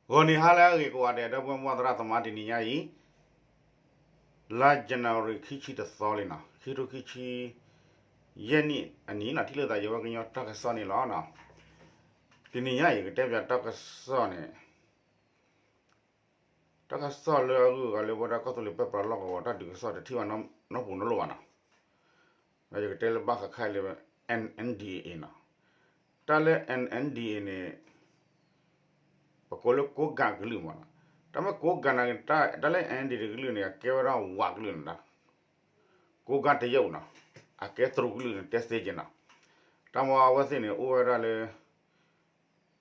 ဂီၤနံၤဟါလၢအဂ့ၤကိးဂၤဒဲး ဒီပုၢ်ဝဲၢ်မုၢ်သရၣ်သမါ တနံၤညါအံၤ လါ January ခံဆံတသီလံနီၤ ခံထိခံဆံယဲၢ်နံၣ်အနံၤနီၤ ထံၣ်လိာ်သးယဝဲကညီတၢ်ကစီၣ်န့ၣ်လီၤ. တနံၤညါအံၤ ယကတဲပၠးတၢ်ကစီၣ်န့ၣ် တၢ်ကစီၣ်လၢအဂုၤအဂၤလၢပဝဲဒၣ်ကီၢ်သူလ့ၤပၢပြးလီၢ်ကဝီၤ တၢ်ဒုးကစီၣ်တထံၣ်ဘၣ်နီတပူၤနီတလိၣ်ဘၣ်နီၤ. ဒီးယကတဲလၢဘၣ်ဃးခဲအံၤလၢ N N D A A နီၤ. တၢ်လၢ N N D A A န့ၣ် ပကိးလၢကိးကးကလုာ်မးနီၤ. တၢ်မ့ၢ်ကိးကးန့ၣ် တၢ်လၢ N N D A A တကလုာ်န့ၣ် အကဲဝဲဒၣ်ဝးကလုာ်နီၤ. ကိးကးတယုၢ်နီၤ အကဲတရူးကလုာ်န့ၣ် တဲသ့က့ၤနီၤ. တၢ်မ့ၢ်အဝဲသ့ၣ်န့ၣ် အိၣ်ဝဲဒၣ်လၢ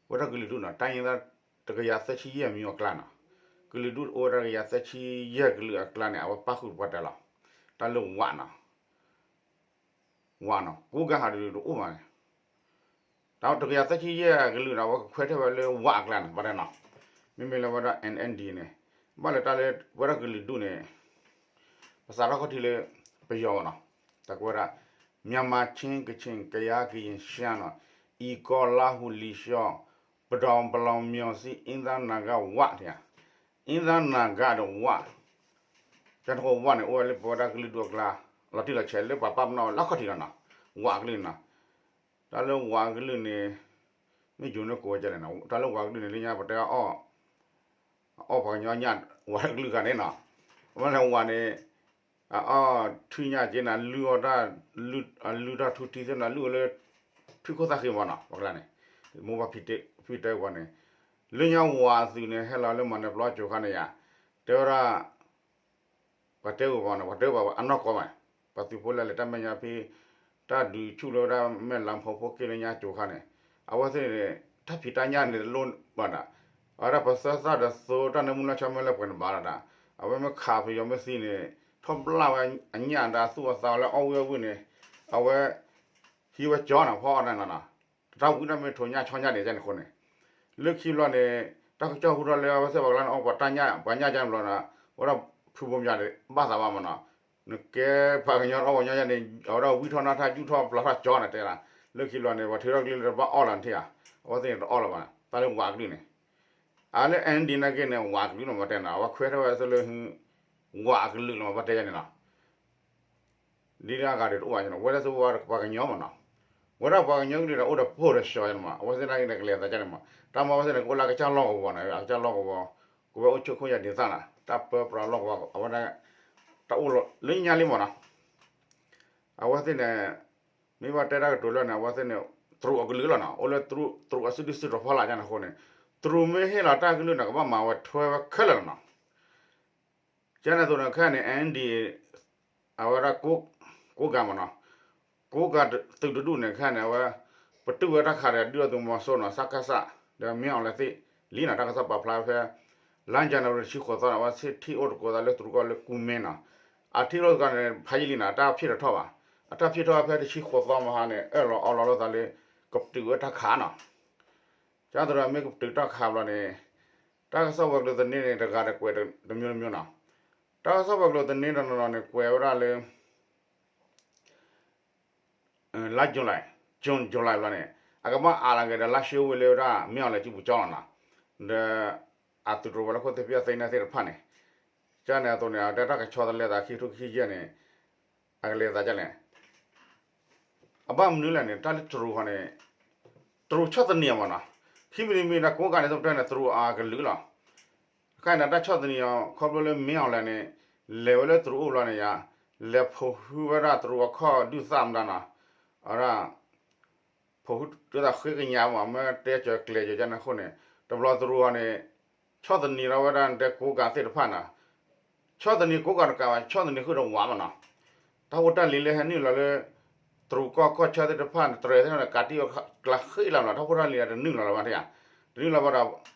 ဝဲဒၣ်ကလုာ်ဒူၣ်နီၤ တၢ်အ့ၣ်သၣ်တကယၤသၢဆံယဲၢ်မံၤအကျါနီၤ. ကလုာ်ဒူၣ်အိၣ်ဝဲဒၣ်တကယၤသၢဆံယဲၢ်ကလုာ်အကျါန့ၣ် အဝဲပာ်ဃုာ်တပှၢ်တၢၢ်လီၤ. တၢ်လၢဝးနီၤ ဝးနီၤ ကိးကးဟးဒုးတအိၣ်ဘၣ်န့ၣ် တၢ်တကယၤသၢဆံယဲၢ်ကလုာ်ဒီး အဝဲကခွဲးထၢၣ်ဝဲလၢဝးအကျါန့ၣ် ဘၣ်တဲနီၤ. မ့မ့ၢ်လၢဝဲဒၣ် N N D န့ၣ် ဘၣ်လၢတၢ်လၢဝဲဒၣ်ကလုာ်ဒူၣ်န့ၣ် ပစးထီၣ်ခီၣ်ထံးလၢပယီၤမးနီၤ. တၢ်ကဝဲဒၣ် မြန်မာ ချင်း ကချင် ကယား ကရင် ရှမ်းနီၤ အံၤကီၢ် လါဟူ လံၤရှီ ပဒီၣ် ပလီၢ် မၠီၤစံ အ့ၣ်သၣ် နၤဂၤ ဝး ထံဧါ အ့ၣ်သၣ် နၤဂၤ ဒီးဝး ကၠၢ်တကိးဝးန့ၣ် အိၣ်ဝဲလၢပဝဲဒၣ်ကလုာ်ဒူၣ်အကျါ လီၤတံၢ်လီၤဆဲးလၢပှၤပာ်ပနီၣ်ဝဲလၢခီၣ်ထံးလီၤနီၤ. ဝးကလုာ်နီၤ တၢ်လၢဝးကလုာ်န့ၣ် မ့ၢ်ယိၤန့ၣ်ကိးဝဲကလဲၣ်နီၤ တၢ်လၢဝးကလုာ်န့ၣ် လၢညါပတဲအီၣ် အအီၣ်ပှၤကညီညၣ် ဝးကလုာ်ဂၤန့ၣ်နီၤ. အဝဲန့ၣ်ဝးန့ၣ် အအီၣ်ထွံၣ်ညၣ်က့နီၤ လုၢ်အီၣ်တၢ် အလုၢ်တၢ်ထူထံသ့ၣ်နီၤ လုၢ်အီၣ်လၢ ထွံၣ်ခိၣ်သၣ်ဃံမးနီၤ ပှၤကျါန့ၣ် မိၢ်ပၢ်ဖံတဲပှၤန့ၣ် လၢညါဝးအသုးန့ၣ် ဟဲလီၤလၢမၤနၢၤပျီကၠိၤခါန့ၣ်ယါ တဲဝဲဒၣ် ပှၤတဲဝဲပှၤနီၤ ပှၤတဲဝဲပှၤအနီၢ်ကီၢ်မး ပှၤသုးဖိလၢလဲၤတၢ်မဲာ်ညါဖဲ တၢ်ဒုးဆူၣ်လၢဝဲဒၣ်မဲၢ်လါဖီဖိက့ၢ်လၢညါကၠိၤခါန့ၣ် အဝဲသ့ၣ်န့ၣ် တၢ်ဖံးတၢ်ညၣ်န့ၣ်တလိၣ်ဘၣ်နီၤ အဝဲဒၣ်ပသၢသၣ်ဒီးသိတၢ်နၢမူလၢဆီမဲလၢပှဲၤန့ၣ်ဘၣ်လီၤဒီး အဝဲမ့ၢ်ခးပယီၤမ့ၢ်သံန့ၣ် ထီၣ်ဘျၣ်ဝဲအညၣ်ဒီးသူၣ်အသးလၢအီၣ်ဝံၣ်အီၣ်ဝံၣ်န့ၣ် အဝဲ ဟံးဝဲကၠီနီၤ ဖီအီၣ်တၢ်နီၤနီၤ တၢ်ဝံၣ်တၢ်မ့ၢ်ထိးညၣ်ဆီညၣ်ဒံးကန့ၣ်အဃိန့ၣ် လၢခံဘျီန့ၣ် တၢ်ကစီၣ်ဟူထီၣ်လၢအဝဲသ့ၣ်ပှၤကလါန့ၣ် အီၣ်ပှၤတၢ်ညၣ် ပှၤညၣ်ကန့ၣ်ဘျီနီၤ အဝဲဒၣ်ဖုဘိမၠးဘၣ်သးဘၣ်မးနီၤ နကဲပှၤကညီအီၣ်ပှၤကညီညၣ်န့ၣ် အဝဲဒၣ်ဝံၣ်ထီၣ်နၢ်ထၢ်ယူၣ်ထီၣ်ပျၢ်ထီၣ်ကၠီန့ၣ်တဲလီၤ လၢခံဘျီန့ၣ် ပှၤထုးထီၣ်ကလုၢ်လၢတဘၣ်အီၣ်လီၤနထံၣ်ဧါ အဝဲသ့ၣ်န့ၣ်တအီၣ်လၢၤဘၣ် တၢ်လၢဝးကလုာ်န့ၣ် အလၢ N D နာ်က့န့ၣ် ဝးကလုာ်လီၤမးတဲနီၤ အဝဲခွဲးထီၣ်ဝဲသိလၢ ဝးအကလုာ်လီၤမးဘၣ်တဲယါန့ၣ်လီၤ ဒ်လၢအဂၤဒံးတအိၣ်ဘၣ်နီၤ ဝဲဒၣ်သုဝဲပှၤကညီမးနီၤ ဝဲဒၣ်ပှၤကညီကလုာ်ဒီးအိၣ်ဒီးဖိဒီးဆှီယါန့ၣ်မး အဝဲသ့ၣ်နာ်က့န့ၣ် ကလဲၤသးကန့ၣ်မး တၢ်မ့ၢ်အဝဲသ့ၣ်န့ၣ် ကအိၣ်လၢအကစၢ်လီၢ်ကဝီၤန့ၣ် အကစၢ်လီၢ်ကဝီၤ ကဝဲအိၣ်ဆိးခိၣ်ယါဒ်သၣ်နီၤ တၢ်ပၢပြးလီၢ်ကဝီၤ အဝဲဒၣ် တၢ်အိၣ်လီၤလၢညါလံမးနီၤ အဝဲသ့ၣ်န့ၣ် မ့ၢ်ဘၣ်တဲတၢ်ကတိၤလၢန့ၣ် အဝဲသ့ၣ်န့ၣ် တရူးအကလုာ်လီၤနီၤ အိၣ်လၢတရူးအစုဒုၣ်စုတီၤဖီလာ်ညါန့ၣ်အဃိန့ၣ် တရူးမ့ၢ်ဟ့ၣ်လီၤတၢ်ကလုၢ်န့ၣ် ကဘၣ်မၤဝဲထွဲဝဲခဲလၢာ်လီၤနီၤ ကန့ၣ်အသိးန့ၣ် ခဲအံၤန့ၣ် N D A အဝဲဒၣ် ကိးကၤမးနီၤ ကိးကၤသုးတဒူၣ်န့ၣ်ခဲအံၤန့ၣ် အဝဲ ပတုာ်ဝဲတၢ်ခးဒီးဒုၣ်ဒါသုးမီၤစိနီၤ စကစ ဒီးမ့ၢ်အီၤလဲသ့ၣ်လံနီၤ တၢ်ကစီၣ်ပာ်ဖျါဖဲ လါ January တဆံဃိးသီန့ၣ် အဝဲသ့ၣ်ထံၣ်အိၣ်သကိးသးလၢတရူးကီၢ်လၢကူမ့ၢ်နီၤ အထံၣ်လိာ်သကိးန့ၣ် ဖးယံာ်လံနီၤ အတၢ်ဖျ့ၣ်ထီၣ်ဘၣ် အတၢ်ဖျ့ၣ်ထီၣ်ဖဲတဆံဃိးသီမဟါန့ၣ် အၢၣ်လီၤအီလီၤလိာ်သးလၢ ကပတုာ်ဝဲတၢ်ခးနီၤ ကသိးဒီးမ့ၢ်ကပတုာ်တၢ်ခးဘျီန့ၣ် တၢ်ကစီၣ်ဝဲၤကျိၤသန့န့ၣ် တဂၤဒီးကွဲးတမျိုးတမျိုးနီၤ တၢ်ကစီၣ်ဝဲၤကျိၤသန့တနီၤနီၤန့ၣ် ကွဲးဝဲဒၣ်လၢ လါ July June July ဘျီန့ၣ် အကဘၣ်အးလီၤက့ၤဒီးလါၡိဝ့ၢ်လၢဝဲဒၣ် မ့ၢ်အီၤလဲၤစုပူၤကၠီလီၤနီၤ ဒီး အသုးတရူးဝဲလၢခိၣ်သ့ၣ်ဖၠၣ်သ့ၣ်ညါသ့ၣ်တဖၣ်န့ၣ် ကန့ၣ်အသိးန့ၣ် အတဲတၢ်ကဆီတလဲသးခံကထိခံဆံယဲၢ်န့ၣ် အကလဲၤသးဒ်လဲၣ် အဘၣ်မနုၤလဲၣ်န့ၣ် တၢ်လၢတရူးဃီန့ၣ် တရူးဆီၣ်သနံးအီၤမးနီၤ ခံမံၤတမံၤဒီးကိးကၤန့ၣ် သပတဲန့ၣ် တရူးအကလုာ်လီၤ တခါန့ၣ် တၢ်ဆီၣ်သနံးအီၤ ခီဖျိလၢမ့ၢ်အီၤလဲၣ်န့ၣ် လဲၤဝဲလၢတရူးအိၣ်ဘျီန့ၣ်ယါ လဲၤဖိးဟုဝဲဒၣ်တရူးအခီၣ်ဒုၣ်သၣ်မတၤနီၤ အဝဲဒၣ် ဖိးဟုတသးဃ့ကညးမး မ့ၢ်တဲကၠီၤကျဲၤကၠီၤကန့ၣ်အဃိန့ၣ် တဘျီတရူးဃီန့ၣ် ဆီၣ်သနံးထီၣ်ဝဲဒၣ်တဲကိးကၤသ့ၣ်တဖၣ်နီၤ ဆီၣ်သနံးကိးကၤတကးဘၣ် ဆီၣ်သနံးဃုာ်ဒီးဝးမးနီၤ တၢ်ဖိတၢ်လံၤလၢဟဲနုာ်လီၤလၢ တရူးကီၢ်ကီၢ်ဆၢသ့ၣ်တဖၣ်န့ၣ် တြဲၤသ့ၣ်တဖၣ်န့ၣ် ကးတံၢ်အီၤကျါဃ့လီၤမးနီၤ တၢ်ဖိတၢ်လံၤတနုာ်လီၤလၢၤဘၣ်ထံၣ်ဧါ တနုာ်လီၤဘၣ်ဒီး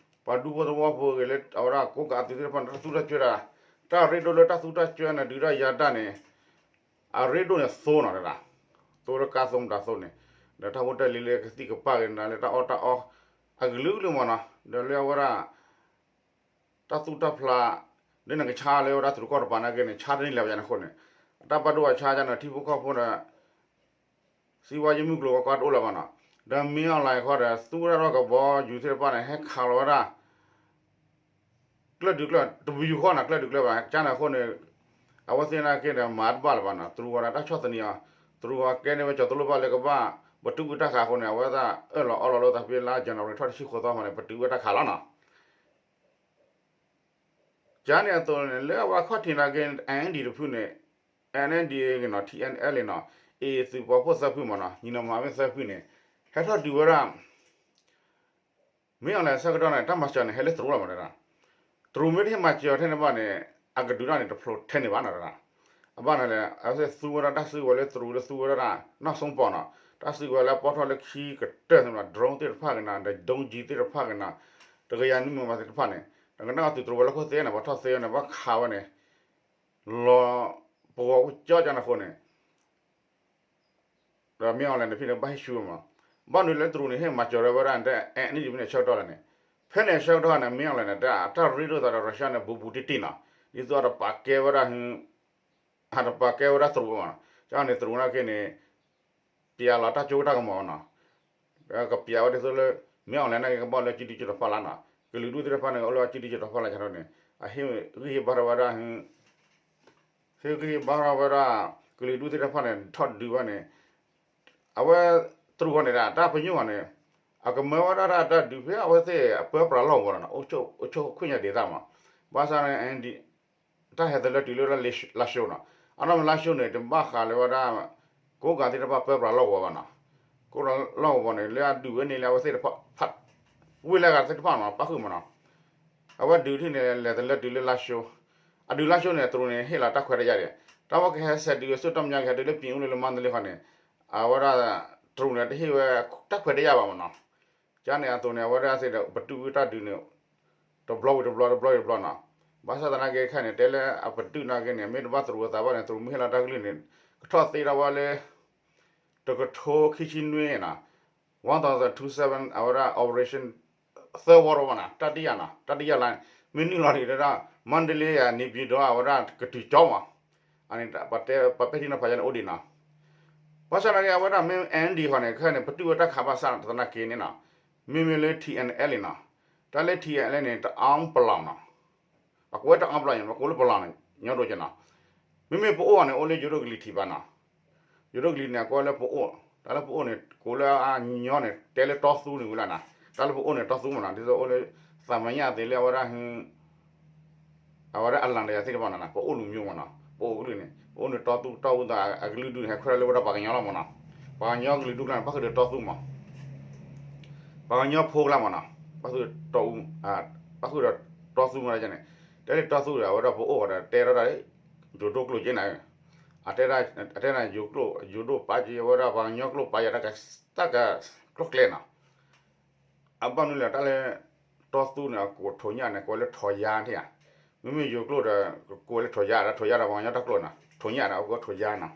ပှၤဒူဖိသဝီဖိဂ့ၤလၢအဝဲဒၣ်ကိးကၤအသုးသ့ၣ်တဖၣ်န့ၣ် တၢ်သူတၢ်စွဲတၢ် တၢ်ရ့ဒိၣ်လၢတၢ်သူတၢ်စွဲန့ၣ် ဒုးတၢ်ယၤတၢ်န့ၣ် အရ့ဒိၣ်န့ၣ်သိနီၤတဒၣ် သိလၢကါသိမတၤသိန့ၣ် ဒီးတၢ်ဖိတၢ်လံၤလၢကသံၣ်ကပၤဂ့ၤနၤလၢတၢ်အီၣ်တၢ်အီ အကလုာ်ကလုာ်မးနီၤ ဒီးလၢအဝဲဒၣ် တၢ်သူၣ်တၢ်ဖျး လၢနကဆါလၢဝဲဒၣ်တရူးကီၢ်တပၤနာ်က့န့ၣ် ဆါတန့ၢ်လၢၤဘၣ်ယါန့ၣ်အဃိန့ၣ် အတၢ်ဘၣ်ဒိဘၣ်ဆါယါန့ၣ် ထံဖိကီၢ်ဖိဒီး စံးဝါယမုၢ်ကျိၤဝဲၤကွာ်တအိၣ်လၢၤဘၣ်နီၤ ဒီးမ့ၢ်အီၤလဲၣ်ခီဒီး သူဝဲဒၣ်ထီၣ်ကဘီယူၤသ့ၣ်တဖၣ်န့ၣ် ဟဲခးလီၤဝဲဒၣ် ကျၢၢ်ဒုးကျၢၢ် တပယူာ်ဃီနီၤ ကျၢၢ်ဒုးကျၢၢ်ဘၣ် ကန့ၣ်အဃိန့ၣ် အဝဲသ့ၣ်နာ်က့ဒီး မၤတဘၣ်လၢၤဘၣ်နီၤ တရူးဝဲဒၣ်တၢ်ဆီၣ်သနံးအီၤ တရူးဝဲကဲန့ၢ်ဝဲကၠီၤတလိၣ်ဘၣ်လၢကဘၣ် ပတုာ်ကွံာ်တၢ်ခးအဃိန့ၣ် အဝဲသ့ၣ်အၢၣ်လီၤအီလီၤလိာ်သးဖဲလါ January ထီၣ်တဆံဃိးသီမးန့ၣ် ပတုာ်ဝဲတၢ်ခးလီၤနီၤ ကန့ၣ်အသိးန့ၣ် လၢအဝဲခီၣ်ထံးနာ်က့ အၣ်အၣ်ဒီးတဖုန့ၣ် အၣ်အၣ်ဒီးနီၤ ထံၣ်အဲၣ်အဲလ်နီၤ အ့ၣ်သုးပှၤဖိသၢဖုမးနီၤ ညီနီၤမၤမ့ၢ်သၢဖုန့ၣ် ဟဲထီၣ်ဒုးဝဲဒၣ် မ့ၢ်အီၤလဲၣ်ဆၢကတီၢ်န့ၣ် တၢ်မၤစၢၤန့ၣ် ဟဲလၢတရူးလီၤမးတဒၣ် တရူးမ့ၢ်တဟ့ၣ်မၤစၢၤအီၤထဲန့ၣ်ဘၣ်န့ၣ် အကဒုးတၢ်န့ၣ် တဖျိထဲန့ၣ်ဘၣ်နီၤတဒၣ် အဘၣ်န့ၣ်လဲၣ် အဝဲသ့ၣ်သူဝဲဒၣ်တၢ်စုကဝဲၤလၢတရူးလၢသူဝဲဒၣ် နီၢ်စိပီၤနီၤ တၢ်စုကဝဲၤလၢအပီၣ်ထီၣ်လၢခံကတၢၢ်န့ၣ် drone သ့ၣ်တဖၣ်က့ၤနီၤ ဒီး ဒုံးကံသ့ၣ်တဖၣ်က့ၤနီၤ တကယၤနွံမံၤမးသ့ၣ်တဖၣ်န့ၣ် တကနၣ်အီၤသုးတရူးဝဲလၢခိၣ်သ့ၣ်န့ၣ် ပှၤထီၣ်သ့ဝဲန့ၣ် ဘၣ်ခးဝဲန့ၣ် လီၤပဂီၤကၠီကန့ၣ်အဃိန့ၣ် ဒီးမ့ၢ်အီၤလဲၣ်န့ၣ် ဖဲန့ၣ်ဘၣ်ဟ့ၣ်ဆူၣ်မး ဘၣ်နုၤလၢတရူးန့ၣ် ဟ့ၣ်မၤစၢၤဝဲဒၣ် အၣ်အၣ်ဒီးဖဲန့ၣ်ဆၢကတီၢ်လဲၣ်န့ၣ် ဖဲန့ၣ်ဆၢကတီၢ်န့ၣ် မ့ၢ်အီၤလဲၣ်န့ၣ် တၢ်ရ့ဒိၣ်သးဒီး Russia န့ၣ် ဘူးဘူးတံၢ်တံၢ်နီၤ ဒ်သိးအတပာ်ကဲဝဲဒၣ် အတပာ်ကဲဝဲဒၣ်တရူးဘၣ်နီၤ ကန့ၣ်တရူးနာ်က့န့ၣ် ပျဲလီၤတၢ်ကၠိတၢ်ကမီၤနီၤ ကပျဲဝဲဒ်သိးလၢ မ့ၢ်အီၤလဲၣ်န့ၣ် ကဘၣ်လၢကၠံဒုကၠံတီၤဖီလာ်နီၤ ကလုာ်ဒူၣ်သ့ၣ်တဖၣ်န့ၣ် အိၣ်လၢကၠံဒုကၠံတီၤဖီလာ်ဆၢထီၣ်န့ၣ် အဟ့ၣ်ဂံၢ်ဟ့ၣ်ဘါထီၣ်ဝဲဒၣ် ဟ့ၣ်ဂံၢ်ဟ့ၣ်ဘါထီၣ်ဝဲဒၣ် ကလုာ်ဒူၣ်သ့ၣ်တဖၣ်န့ၣ် ထီၣ်ဒုးဝဲန့ၣ် အဝဲတရူးဃီန့ၣ် တၢ်ပညိၣ်ဃီန့ၣ် အကမၢဝဲဒၣ်တၢ်ဒုးဖဲအဝဲသ့ၣ်အပၢပြးလီၢ်ကဝီၤနီၤ အိၣ်ဆိၣ်ခိၣ်ညါဒ်သၣ်မး ဘၣ်ဆၣ်န့ၣ် တၢ်ဟဲသလၢတုၤလၢလါၡိနီၤ အနီၢ်မ့ၢ်လါၡိန့ၣ် တဘၣ်ဃးလၢဝဲဒၣ် ကိးဂၤသ့ၣ်တဖၣ်ပၢပြးလီၢ်ကဝီၤဘၣ်နီၤ ကိးဂၤလီၢ်ကဝီၤန့ၣ် လၢအဒုးဝဲန့ၣ်လၢအဝဲသ့ၣ်တဖၣ် ဝ့ၢ်လၢအဂၤသ့ၣ်တဖၣ်မး ပၣ်ဃုာ်မးနီၤ အဝဲဒုးထံၣ်န့ၣ် လဲၤသလၢတုၤလၢလါၡိ အဒုးလါၡိန့ၣ် တရူးန့ၣ် ဟ့ၣ်လီၤတၢ်ခွဲးတၢ်ယာ်ဒံး တၢ်ဝဲကဟဲဆဲးဒုးဝဲဆူၣ်တၢ်မဲာ်ညါ ကဟဲဒုးလၢပၠ့ၣ်အူလၢလၢမါတလ့ဃီန့ၣ် အဝဲဒၣ် တရူးန့ၣ် တဟ့ၣ်ဝဲတၢ်ခွဲးတၢ်ယာ်ဘၣ်မးနီၤ ကန့ၣ်အသိးန့ၣ် အဝဲဒၣ်သ့ၣ်ဒီး ပတုာ်ဝဲတၢ်ဒုးန့ၣ် တဘျီဝံၤတဘျီ တဘျီဝံၤတဘျီနီၤ ဘၣ်ဆၣ်သနာ်က့ခဲန့ၣ် တဲလၢအပတုာ်နာ်က့န့ၣ် မ့ၢ်တဘၣ်တရူးအသးဘၣ်န့ၣ် တရူးမ့ၢ်ဟ့ၣ်လီၤတၢ်ကလုၢ်န့ၣ် ကထီၣ်သ့ဒၣ်ဝဲလၢ တကထိခံဆံနွံနီၤ one thousand two seven အဝဲဒၣ် operation သၢဝီတဝီနီၤ တတိယနီၤ တတိယလှိုင်း မ့ၢ်နုာ်လီၤဒံးဒၣ် မန္တလေး နေပြည်တော် အဝဲဒၣ်ကတုၤကၠီမး အန့ၣ် ပှၤပဲာ်ထံနီၤဖးယါန့ၣ်အိၣ်ဒံးနီၤ ဘၣ်ဆၣ်သနာ်က့ အဝဲဒၣ်မ့ၢ် အၣ်အၣ်ဒီးဃီန့ၣ် ခဲန့ၣ် ပတုာ်ဝဲတၢ်ခးဘၣ်ဆၣ်သနာ်က့န့ၣ်နီၤ မ့မ့ၢ်လၢ ထံၣ်အဲၣ်အဲလ်အံၤနီၤ တၢ်လၢ ထံၣ်အဲၣ်အဲလ်အံၤန့ၣ် တအီပလီၢ်နီၤ အကိးဝဲတအီပလီၢ် ပကိးလၢပလီၢ်န့ၣ် ညီဒိက့နီၤ မ့မ့ၢ်ပအိၣ်အီၤန့ၣ် အိၣ်လၢယိၤဒိၣ်ကလံၤထံးဘၣ်နီၤ ယိၤဒိၣ်ကလံၤန့ၣ် အကိးဝဲလၢပအိၣ် တၢ်လၢပအိၣ်န့ၣ် ကိးလၢအညီန့ၣ် တဲလၢတီသူန့ၣ်ဝံၤလီၤနီၤ တၢ်လၢပအိၣ်န့ၣ်တီသူမးနီၤ ဒ်သိးအိၣ်လၢ သးမညၣ်သ့လၢအဝဲဒၣ် အဝဲဒၣ်အလၣ်တယၤသ့ၣ်တဖၣ်နီၤ ပအိၣ်လူၤမံမးနီၤ ပအိၣ်ကလုၢ်န့ၣ် ပအိၣ်န့ၣ်တီသူတီအူသး အကလုာ်ဒူၣ်န့ၣ် ဟဲခွဲးလၢဝဲဒၣ်ပှၤကညီလီၤမးနီၤ ပှၤကညီကလုာ်ဒူၣ်ကျါန့ၣ် ပၣ်ဃုာ်ဒီးတီသူမး ပှၤကညီဖိကျါမးနီၤ ပၣ်ဃုာ်ဒီးတီအူ ပၣ်ဃုာ်ဒီးတီသူမးန့ၣ် တဲလၢတီသူဒီး အဝဲဒၣ်ပအိၣ်ဃီဒီး တဲထီၣ်တၢ် ယိၤဒိၣ်ကျိၣ်က့န့ၣ် အတဲဒၣ် အတဲန့ၣ် ယိၤဒိၣ်ပာ်က့ အဝဲဒၣ်ပှၤကညီကျိၣ်ပာ်ယၤ တၢ်ကကျိၣ်ကျဲနီၤ အဘၣ်မနုၤလဲၣ် တၢ်လၢ တီသူန့ၣ် အကိးထိးညၣ်န့ၣ် ကိးဝဲလၢထိးယါထံၣ်ဧါ, မ့မ့ၢ်ယိၤကျိာ်ဒီး ကိးဝဲလၢထိးယါဒီး ထိးယါဒီးပှၤကညီတၢ်ကျိာ်နီၤ, ထိးညၣ်ဒီး အကိးထိးယါနီၤ,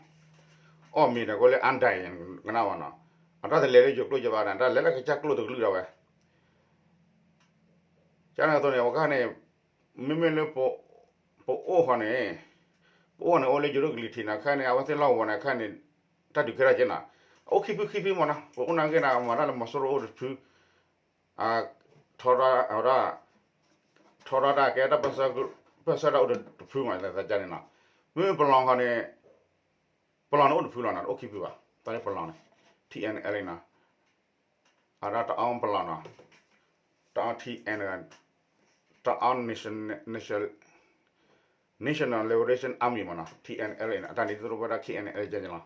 အီၣ်မ့ၤဒီး ကိးလၢအါဒၣ်အံၤ ကနၣ်ဘၣ်နီၤ, အတၢ်တလဲၤလၢယိၤကျိာ်ယဘၣ်န့ၣ် တၢ်လဲၤလၢကစၢ်ကျိာ်တကလုာ်ဒၣ်ဝဲ ကန့ၣ်အသိးန့ၣ် အဝဲခါန့ၣ် မ့မ့ၢ်လၢ ပအိၣ်ဃီန့ၣ် ပအိၣ်န့ၣ် အိၣ်လၢယိၤဒိၣ်ကလံၤထံးနီၤ, ခဲန့ၣ် အဝဲသ့ၣ်လီၢ်ကဝီၤန့ၣ် ခဲန့ၣ် တၢ်ဒုးကဲထီၣ်က့နီၤ, အအိၣ်ခံဖုခံဖုမ့ၢ်နီၤ, ပအိၣ်နာ်က့န့ၣ် မၤတၢ်လၢမီၤစိရိၤအိၣ်တဖု, ထီဒါဝဲဒၣ်, ထီဒါတၢ်ကဲတၢ်ပၢၢ်ဆၢတၢ်အိၣ်တဖုမ့ၢ်သကန့ၣ်နီၤ, မ့မ့ၢ်ပလီၢ်ဃီန့ၣ် ပလီၢ်န့ၣ်အိၣ်တဖုလီၤနီၤ, တအိၣ်ခံဖုဘၣ်, တၢ်လၢပလီၢ်န့ၣ် ထံၣ်အဲၣ်အဲၣ်နီၤ, အဒၣ်တအီပလီၢ်နီၤ, တအီထံၣ်အဲၣ်, တအီ National Liberation Army မ့ၢ်နီၤ, ထံၣ်အဲၣ်အဲၣ်နီၤ, အတၢ်န့ၣ်သ့ၣ်တဖၣ်ဝဲဒၣ် ထံၣ်အဲၣ်အဲၣ်ကဲန့ၣ်လီၤ,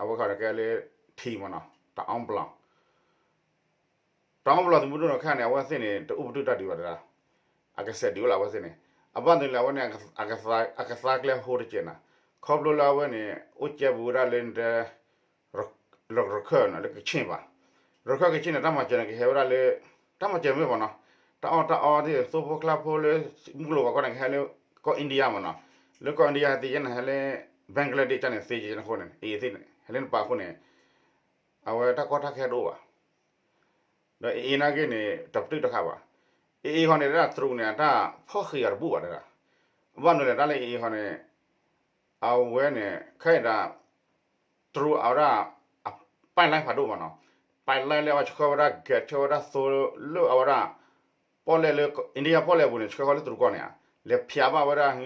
အဝဲခီန့ၣ်ကဲလၢ ထံၣ်မ့ၢ်နီၤ, တအီပလီၢ် တအီပလီၢ်သုးမုၢ်ဒိၣ်န့ၣ်ခဲန့ၣ် အဝဲသ့ၣ်န့ၣ် တအိၣ်ပတုာ်တၢ်ဒုးဘၣ်တဒၣ်, အကစဲးဒုးဝဲလၢအဝဲသ့ၣ်န့ၣ်, အဘၣ်နုၤလၢအဝဲန့ၣ် အကသါကျဲဟိတကဲးနီၤ, ခီဖျိလၢအဝဲန့ၣ် အိၣ်ကဲပူၤဝဲဒၣ်လၢ ရခၢၣ်နီၤ, လၢကခ့ၣ်ဘၣ်, ရခၢၣ်ကခ့ၣ်န့ၣ် တၢ်မၤစၢၤန့ၣ် ကဟဲဝဲဒၣ်လၢ တၢ်မၤစၢၤမ့ၢ်ဘၣ်နီၤ, တၢ်အီၣ်တၢ်အီသ့ၣ် သိဖိကျါဖိလၢ မုၢ်ကျိၤဝဲၤကွာ်န့ၣ် ကဟဲလၢ ကီၢ် India မ့ၢ်နီၤ, လၢကီၢ် India သ့ၣ်ယဲန့ၣ် ဟဲလၢ Bangladesh န့ၣ် သ့ၣ်ယဲန့ၣ်အဃိန့ၣ် အသ့ၣ်ဟဲလၢနပာ်အဃိန့ၣ် အဝဲတၢ်ကီတၢ်ခဲတအိၣ်ဘၣ် ဒီးအအံၤနာ်က့န့၁ၣ် တပတုာ်တခါဘၣ်, အအံၤဃီန့ၣ် တၢ်တရူးန့ၣ် အတၢ်ဖီၣ်ဃံးအီၤတဘူၣ်ဘၣ်တဒၣ်, ဘၣ်မနုၤလဲၣ် တၢ်လၢအအံၤဃီန့ၣ် အဝဲန့ၣ် ခဲအံၤဒၣ် တရူးအဝဲဒၣ် အ pipeline ဖးဒိၣ်မ့ၢ်နီၤ, pipeline လၢအဝဲဆှၢဝဲဒၣ် gas ဆှၢဝဲဒၣ်သိလၢအဝဲဒၣ် ပီၣ်လဲၣ်လၢ India ပီၣ်လဲၣ်အပူၤန့ၣ် ဆှၢဃီၤလၢတရူးကီၢ်န့ၣ်ဧါ, လဲၤဖၠးဘၣ်ဝဲဒၣ်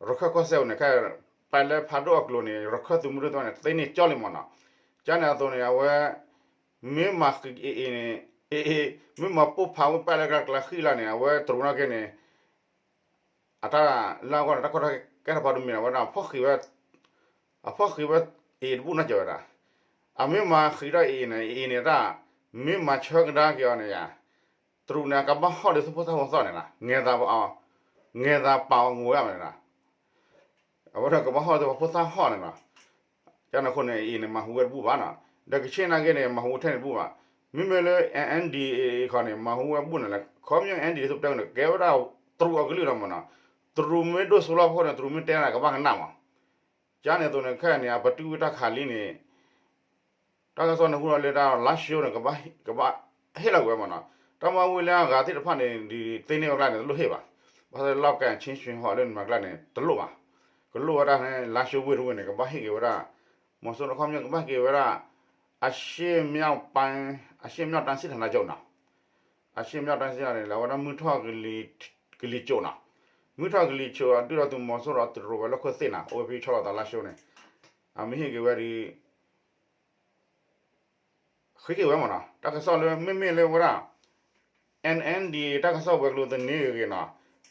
ရခၢၣ်ကီၢ်စဲၣ်ပူၤန့ၣ် ခဲ ပလဲဖးဒိၣ်အကျိၤန့ၣ် ရခၢၣ်သုးမုၢ်ဒိၣ်သ့ၣ်တဖၣ်န့ၣ် သ့န့ၢ်ကၠီလံမ့ၢ်နီၤ. ကန့ၣ်အသိးန့ၣ် အဝဲ မ့ၢ်မၤဃံး AA န့ၣ် AA မ့ၢ်မၤပိၢ်ဖးဝဲပၣ်လၢကျါကျါဃံလၤန့ၣ် အဝဲတရူးနာ်က့န့ၣ် အတၢ်လၢအဂီၢ်န့ၣ် တၢ်ကီတၢ်ခဲတဖၣ်တမံၤန့ၣ် အဝဲဒၣ်ဖီၣ်ဃံးဝဲ အဖီၣ်ဃံးဝဲ AA တဘူၣ်နီတစဲးဝဲဒၣ်. အမ့ၢ်မၤဃံးထီၣ် AA န့ၣ် AA န့ၣ်တၢ် မ့ၢ်မၤဆၢကဒါက့ၤအီၤန့ၣ်ယါ တရူးန့ၣ် အကဘၣ်ဟီၣ်ဒီးသူၣ်ဖိသၣ်ဖိသီၣ်န့ၣ်လီၤ. ငဲၤသးပာ်အီၤ ငဲၤသးပာ်အီၤငိးဝဲမးန့ၣ်လီၤ. အဝဲဒၣ်ကဘၣ်ဟီၣ်ဒီးသူၣ်ဖိသၣ်ဖိသီၣ်န့ၣ်လီၤ. ကန့ၣ်အဃိန့ၣ် AA န့ၣ် မၤဟူဝဲတဘူၣ်ဘၣ်နီၤ. ဒီးကဆ့ၣ်နာ်က့န့ၣ် မၤဟူထဲန့ၣ်တဘူၣ်ဘၣ်. မ့မ့ၢ်လၢ NDAA ခီန့ၣ် မၤဟူဝဲတဘူၣ်န့ၣ်လဲၣ်. ခီပညီ NDAA သုးပတဲန့ၣ် ကဲဝဲဒၣ်တရူးအကလုာ်လီၤမ့ၢ်နီၤ. တရူးမ့ၢ်ဒိၣ်စိလီၤဖီခိၣ်န့ၣ် တရူးမ့ၢ်တဲန့ၣ် ကဘၣ်ကနၣ်မး. ကန့ၣ်အသိးန့ၣ် ခဲအံၤန့ၣ် အပတုာ်ဝဲတၢ်ခးလံန့ၣ် တၢ်ကစီၣ်န့ၣ်ဟူထီၣ်လၢတၢ်လါၡိန့ၣ် ကဘၣ်ဟ့ၣ်လီၤကွံာ်ဝဲမ့ၢ်နီၤ. တၢ်မၤဝံၤလၢအဂၤသ့ၣ်တဖၣ်န့ၣ် ဒ်သ့န့ၢ်ဝဲကျါန့ၣ် တလိၣ်ဟ့ၣ်ဘၣ်. ဘၣ်ဆၣ်လီၢ်ကဲၣ်ဆ့ၣ်ဆ့ၣ်ဟီၣ်လၢနမၤကျါန့ၣ် တလိၣ်ဘၣ်. ကလိၣ်ဝဲဒၣ်လါၡိဝ့ၢ်တဝ့ၢ်န့ၣ် ကဘၣ်ဟ့ၣ်က့ၤဝဲဒၣ် မီၤစိရိၤခီပညီ ကဘၣ်ဟ့ၣ်က့ၤဝဲဒၣ် အရှေ့မြောက်ပိုင်း အရှေ့မြောက်တိုင်းစစ်ဌာနချုပ်နီၤ. အရှေ့မြော်တိုင်းစစ်ဌာနချုပ်န့ၣ် လၢအဝဲဒၣ်မုၢ်ထီၣ်ကလံၤစိးနီၤ. မုၢ်ထီၣ်ကလံၤစိးအဒုၣ်ဒီးသုးမီၤစိရိၤအတရူးဝဲၤလီၢ်ခိၣ်သ့ၣ်နီၤ အိၣ်ဝဲဖဲဆီလီၤသးလါၡိန့ၣ် အမ့ၢ်ဟ့ၣ်က့ၤဝဲဒီး ဃ့က့ၤဝဲမ့ၢ်နီၤ. တၢ်ကစီၣ်လၢမ့မ့ၢ်လၢဝဲဒၣ် NND တၢ်ကစီၣ်ဝဲၤကျိၤသန့ၤဂ့ၤဂ့ၤနီၤ,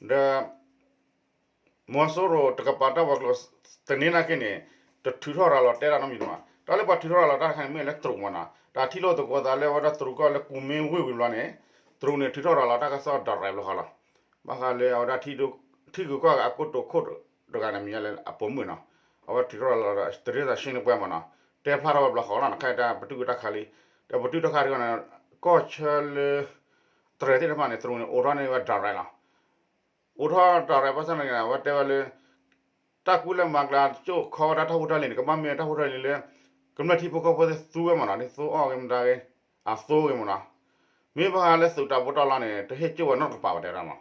ဒီး မီၤစိရိၤတကပၤတၢ်ဝဲၤကျိၤသန့ၤနာ်က့န့ၣ် တထုးထီၣ်ရၤလီၤတဲတၢ်နီတမံၤမး. တၢ်လၢပှၤထုးထီၣ်ရၤလီၤတၢ်တခါန့ၣ် မ့ၢ်လၢတရူးမ့ၢ်နီၤ. တၢ်ထံၣ်လိာ်သကိးသးလၢအဝဲဒၣ်တရူးကီၢ်လၢကူမ့ၢ်ဝ့ၢ်ဝံၤဘျီန့ၣ် တရူးန့ၣ်ထုးထီၣ်ရၤလီၤတၢ်ကစီၣ် direct ဘျီဃီလီၤ. ဘၣ်ဃးလၢအဝဲဒၣ် ထံဂုၤကီၢ်ဂၤအကိတိာ်ခိၣ်တဂၤန့ၣ် မ့ၢ်ညါလၢအပိာ်မုၣ်နီၤ, အဝဲထုးထီၣ်ရၤလီၤ တရ့သးရှ့န့ၣ်ပှဲၤမ့ၢ်နီၤ, တဲဖျါထီၣ်ဝဲဘျီဃီလီၤ. နခါအံၤတၢ်ပတုာ်ဝဲတၢ်ခးလံ, ဒီးပတုာ်တၢ်ခးတခါန့ၣ် ကီၢ်ဆၢလၢ တရဲၣ်သ့ၣ်တဖၣ်န့ၣ် တရူးန့ၣ် အိးထီၣ်န့ၢ်ဝဲ direct လီၤ. အိးထီၣ် direct ဘၣ်ဆၣ်န့ၣ် အဝဲတဲဝဲလၢ တၢ်ကူၣ်လဲၤမၤကျါကၠိၣ်ခီဝဲဒၣ်တၢ်ဖိတၢ်လံၤန့ၣ် ကဘၣ်မ့ၢ်တၢ်ဖိတၢ်လံၤလၢ ကမျၢၢ်ထံဖိကီၢ်ဖိသ့ၣ်သူဝဲမ့ၢ်နီၤ, ဒ်သိအီၣ်ဂ့ၤမတၤဂ့ၤ အသိဂ့ၤမ့ၢ်နီၤ. မ့ၢ်ဘၣ်ဃးလၢသုးတၢ်ပီးတၢ်လီန့ၣ် တဟ့ၣ်ကၠိၣ်ဝဲနီတကပၤဘၣ်တဲဒၣ်မး.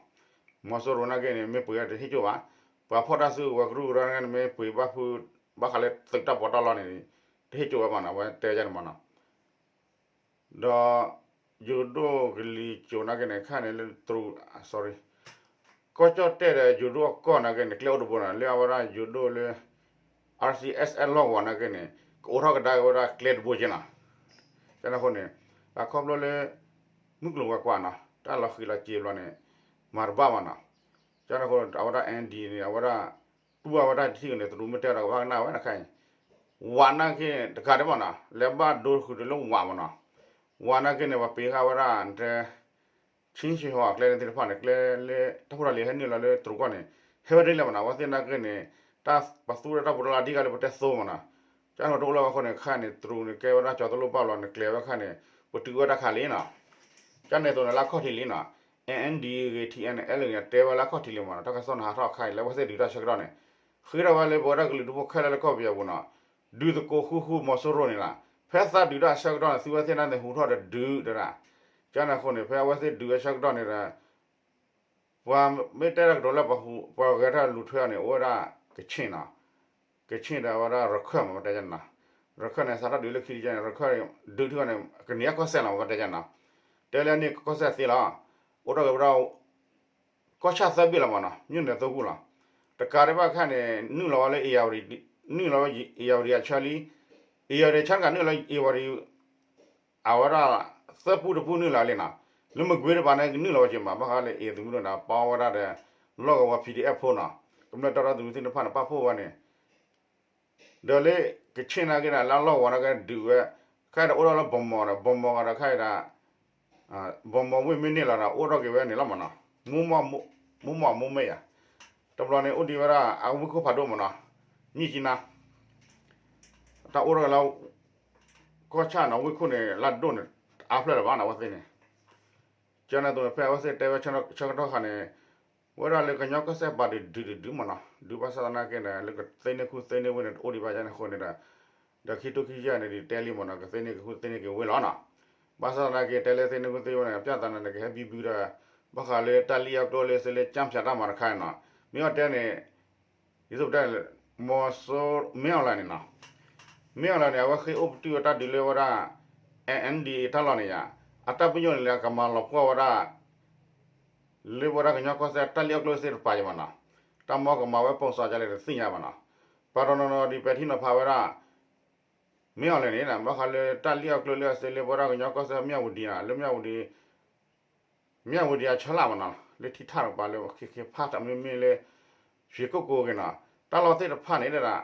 မီၤစိရိၤနာ်က့န့ၣ် မ့ၢ်ပှ့ၤတဟ့ၣ်ကၠိၣ်ဘၣ်, ပှၤဖီၣ်တၢ်စုကဝဲၤကရူၢ်ကရၢန့ၣ် မ့ၢ်ပှ့ၤဘၣ်ဖုး ဘၣ်ဃးလၢသုးတၢ်ပီးတၢ်လီန့ၣ် တဟ့ၣ်ကၠိၣ်ဝဲမ့ၢ်နီၤ, အဝဲတဲယါန့ၣ်မ့ၢ်နီၤ. ဒီး ယိၤဒိၣ်ကလံၤစိးနာ်က့န့ၣ် ခါန့ၣ်လၢတရူး sorry ကီၢ်ကၠီၣ်တဲၣ်ဒီးယိၤဒိၣ်အကီၢ်နာ်က့န့ၣ် ကျဲအိၣ်တဘိန့ၣ် လၢအဝဲဒၣ်ယိၤဒိၣ်လၢ R C S S လီၢ်ကဝီၤနာ်က့န့ၣ် ကအိးထီၣ်ကဒါက့ၤဝဲဒၣ်ကျဲတဘိက့နီၤ. ကန့ၣ်အဃိန့ၣ် အခီဖျိလၢ မုၢ်ကျိၤဝဲၤကွာ်နီၤ တၢ်လီၤဃံးလီၤစ့ဘျီန့ၣ် မၤတဘၣ်ဘၣ်နီၤ. ကန့ၣ်အဃိ အဝဲဒၣ် ND န့ၣ် အဝဲဒၣ် တူၢ်ဘၣ်ဝဲဒၣ်တထံၣ်န့ၣ် တရူးမ့ၢ်တဲဒီးကဘၣ်ကနၣ်ဝဲနခါအံၤ ဝးနာ်က့တကးဒံးဘၣ်နီၤ လဲၤဘၣ်ဒိဃုာ်ဒီးလၢဝးမ့ၢ်နီၤ. ဝးနာ်က့န့ၣ် ပှၤပ့ၤဃာ်ဝဲဒၣ် တဲ ဆ့ၣ်ဆ့ၣ်ဟီၣ်အကျဲန့ၣ်သ့ၣ်တဖၣ်န့ၣ် ကျဲလၢတၢ်ဖိတၢ်လံၤဟဲနုာ်လီၤလၢတရူးကီၢ်န့ၣ် ဟဲဝဲဒ်လဲၣ်မ့ၢ်နီၤ. အဝဲသ့ၣ်နာ်က့န့ၣ် တၢ်ပသူဝဲဒၣ်တၢ်ပီးတၢ်လီဒ်ကါလၢပတဲသိမ့ၢ်နီၤ. ကန့ၣ်တအိၣ်လၢၤဘၣ်အဃိန့ၣ် ခါန့ၣ် တရူးန့ၣ် ကဲဝဲဒၣ်ကၠီၤတလိၣ်ဘၣ်ဘျီန့ၣ် ကျဲၤဝဲခါန့ၣ် ပတုာ်ဝဲတၢ်ခးလံနီၤ. ကန့ၣ်အသိးန့ၣ် လၢအခီၣ်ထံးလံနီၤ NND ဂ့ၤ T N L ဂ့ၤ တဲဝဲလၢအခီၣ်ထံးလံမ့ၢ်နီၤ. တၢ်ကစီၣ်န့ၣ်ဟးထီၣ်အခါအံၤ လၢအဝဲသ့ၣ်ဒုးတၢ်ဆၢကတီၢ်န့ၣ် ဃ့ထီၣ်ဝဲလၢပဝဲဒၣ်ကလုာ်ဒူၣ်ဖိခဲလၢာ်လၢကီၢ်ပယီၤပူၤနီၤ ဒုးသကိးဃူဃူမီၤစိရိၤန့ၣ်လီၤ. ဖဲသးဒုးတၢ်အဆၢကတီၢ်န့ၣ် သုဝဲသ့ၣ်န့ၣ်ဟူထီၣ်ဒီးဒုးတဒၣ်. ကန့ၣ်အဃိန့ၣ် ဖဲအဝဲသ့ၣ်ဒုးဝဲဆၢကတီၢ်န့ၣ်ဒီး ပှၤမ့ၢ်တဲတၢ်ကတိၤလၢပှၤဂဲၤထီၣ်လူၤထွဲအီၤန့ၣ် အိၣ်ဝဲဒၣ်ကခ့ၣ်နီၤ. ကခ့ၣ်ဒီးဝဲဒၣ်ရခၢၣ်မ့ၢ်တဲယနီၤ. ရခၢၣ်န့ၣ် စးထီၣ်ဒုးလၢခံကန့ၣ် ရခၢၣ်ဒုးထံၣ်ဝဲန့ၣ် ကန့ၢ်အကီၢ်စဲၣ်လီၤမ့ၢ်တဲယနီၤ. တဲလၢန့ၣ်ကီၢ်စဲၣ်သ့လီၤ. အိၣ်ထီၣ်က့ၤဝဲဒၣ် ကီၢ်ဆၣ်သၢဘ့ၣ်လီၤမ့ၢ်နီၤ မြို့နယ်သုံးခုလီၤ. တကးဒံးဘၣ်ခါန့ၣ် နုာ်လီၤဝဲလၢ ဧရာဝတီ နုာ်လီၤဝဲ ဧရာဝတီ အဆၢလံ. ဧရာဝတီ အဆၢတကးနုာ်လီၤ ဧရာဝတီ အဝဲဒၣ် သၢပူတပူနုာ်လီၤလံနီၤ. လၢမကွ့တပၤန့ၣ် ကနုာ်လီၤဝဲက့ၤမး ဘၣ်ဃးလၢ အ့ၣ် သုးမုၢ်ဒိၣ်န့ၣ် ပာ်ဝဲဒၣ်ဒီး လီၢ်ကဝီၤ P D F ဖိနီၤ. ကမျၢၢ်တီတီသုးမုၢ်သ့ၣ်တဖၣ်န့ၣ် ပာ်ဖှိၣ်ဝဲန့ၣ် ဒီးလၢကခ့ၣ်နာ်က့န့ၣ် လၢလီၢ်ကဝီၤနာ်က့ဒုးဝဲ ခဲအံၤဒီးအိၣ်ထီၣ်လၢ ဗန်းမော်ဒီး ဗန်းမော်ဂ့ၤဒီးခဲအံၤဒီး ဗန်းမော်ဝ့ၢ်မ့ၢ်န့ၢ်လီၤဒီး အိၣ်ထီၣ်က့ၤဝဲန့ၣ်လီၤမ့ၢ်နီၤ. မိၢ်မီၢ်မိၢ်မ့ၢ်ယါ တဘျီန့ၣ် အိၣ်ဒံးဝဲဒၣ်အဝ့ၢ်ခိၣ်ဖးဒိၣ်မ့ၢ်နီၤ မြစ်ကြီးနား တၢ်အိၣ်ထီၣ်က့ၤလၢ ကီၢ်ဆၣ်နီၤ ဝ့ၢ်ခိၣ်န့ၣ် လၢဒိၣ်န့ၣ် အါဖျၢၣ်လၢၤဘၣ်နီၤ အဝဲသ့ၣ်န့ၣ် ကန့ၣ်အသိးန့ၣ် ဖဲအဝဲသ့ၣ်တဲဝဲဆၢကတီၢ်ခါန့ၣ် ဝဲဒၣ်လၢကညီကီၢ်စဲၣ်ပာ်ဒုးဒုးဒုးဒုးမ့ၢ်နီၤ ဒုးဘၣ်ဆၣ်သနာ်က့န့ၣ် လၢကသ့န့ၢ်ခူသ့န့ၢ်ဝ့ၢ်န့ၣ် တအိၣ်ဒံးဘၣ်ယါန့ၣ်အဃိန့ၣ်ဒီး ဒီးခံထိခံဆံယဲၢ်န့ၣ် ဒုးတဲလံမ့ၢ်နီၤ ကသ့န့ၢ်က့ၤခူသ့န့ၢ်က့ၤဝ့ၢ်လီၤနီၤ. ဘၣ်ဆၣ်သနာ်က့ တဲလၢသ့န့ၢ်ခူသ့ဝ့ၢ်န့ၣ် ပျၢ်သးန့ၣ် ကဟဲဘံဘုဒီး ဘၣ်ဃးလၢတၢ်လံၣ်အကျိၣ်လၢစ့လၢကၠၢ်ဖၠးတၢ်မၤတခါန့ၣ်နီၤ မ့ၢ်အီၤတဲန့ၣ် ဒ်သိးပတဲ မီၤစိ မင်းအောင်လှိုင် န့ၣ်နီၤ မင်းအောင်လှိုင် န့ၣ် အဝဲဃ့အိၣ်ပတုာ်ဝဲတၢ်ဒုးလၢဝဲဒၣ် NDAA တၢ်လီၢ်န့ၣ်ယါ အတၢ်ပညိၣ်န့ၣ်လၢအကမၤလီၤပှီၢ်ဝဲဒၣ် လၢပဝဲဒၣ်ကညီကီၢ်စဲၣ်တၢ်လံၣ်အီၣ်ကျိၣ်စ့တပၤယမးနီၤ, တၢ်မီကမၤဝဲပိာ်စးဒ်လဲၣ်တသ့ၣ်ညါဘၣ်နီၤ, ပှၤတနီၤနီၤဒ်ပဲာ်ထံနီၤဖးဝဲဒၣ် မ့ၢ်အီၤလဲၣ်န့ၣ် ဘၣ်ဃးလၢတၢ်လံၣ်အီၣ်ကျိၣ်လံၣ်အီၣ်စ့လၢပဝဲဒၣ်ကညီကီၢ်စဲၣ်မၠၣ်ဝတံၤနီၤ, လၢမၠၣ်ဝတံၤ မၠၣ်ဝတံၤအဆၢလၢ်မးနီၤ, လၢထံထၣ်တကပၤလၢခ့ခ့ဖးတၢ်မ့မ့ၢ်လၢ ရွှေကုက္ကိုဂ့ၤနီၤ, တၢ်လီၢ်သ့ၣ်တဖၣ်န့ၣ်ဒၣ်